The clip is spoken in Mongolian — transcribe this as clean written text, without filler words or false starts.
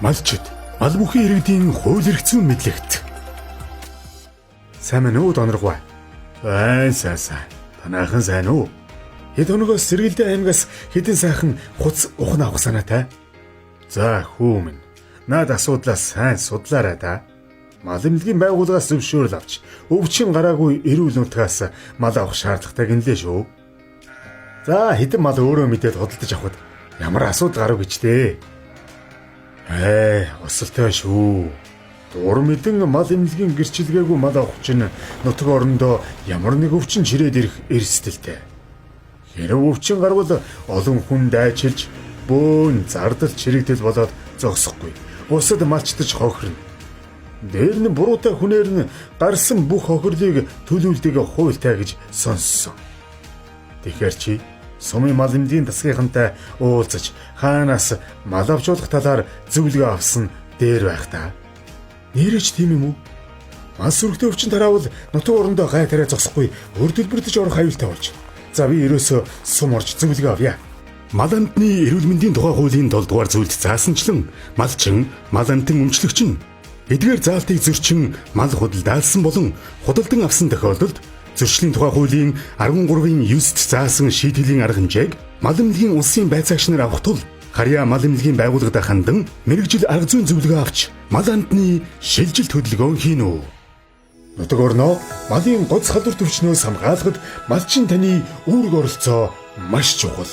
Малчид мал бүхий иргэдийн хууль эрх зүйн мэдлэгт. Сайн мэн үү, Доноргой? Сайн, сайн, сайн. Танайхан сайн уу? Хэд хоногоос Сэргэлдээ аймгаас хэдэн сайхан хуц ухан авах санаатай. За, хүү минь. Наад асуудлаа сайн судлаарай да. Мал эмнэлгийн байгууллагаас зөвшөөрөл авч өвчин гараагүй эрүүл нутгаас мал авах шаардлагатай гинлээ шүү. За, хэдэн мал өөрөө мэдээд худалдаж авахд ямар асуудал гарав гэж дээ. Ээ, осолтой шүү. Дур мэдэн мал эмнэлгийн гэрчилгээгүй мал авах чинь нутаг орондоо ямар нэг өвчин чирээд ирэх эрсдэлтэй. Хэрэв өвчин гарвал олон хүн дайчилж, бөөн зардал чирэгдэл болоод зогсохгүй. Бусад малчдаж хохирно. Дээр нь буруутай хүнээр нь гарсан бүх хохирлыг төлүүлдэг хуультай гэж сонссон. Тэгэхээр чи сумын мал эмнэлгийн засгийнхантай уулзаж, хаанаас мал авч болох талаар зөвлөгөө авсан дээр байх та. Нээрээ ч тийм юм уу? Мал сүрэгтэй өвчин тараавал нутаг орондоо гай тариа зогсохгүй өрдөлбөрдөж орох аюултай болж. За, би ерөөсөө сум орж зөвлөгөө авъя. Мал амьтны эрүүл мэндийн тухай хуулийн 7 дугаар зүйлд заасанчлан малчин, мал амьтан өмчлөгч нь эдгээр заалтыг зөрчин мал худалдаалсан болон худалдан авсан тохиолдолд зөрчлийн тухай хуулийн 13-ын 9-т заасан шийтгэлийн арга хэмжээг мал эмнэлгийн улсын байцаагч нар авах тул харьяа мал эмнэлгийн байгууллагад хандан мэргэжил арга зүйн зөвлөгөө авч мал амьтны шилжилт хөдөлгөөн хийнэ үү. Нутаг орноо малын гоц халдварт өвчнөөс хамгаалахад малчин таны үүрэг оролцоо маш чухал.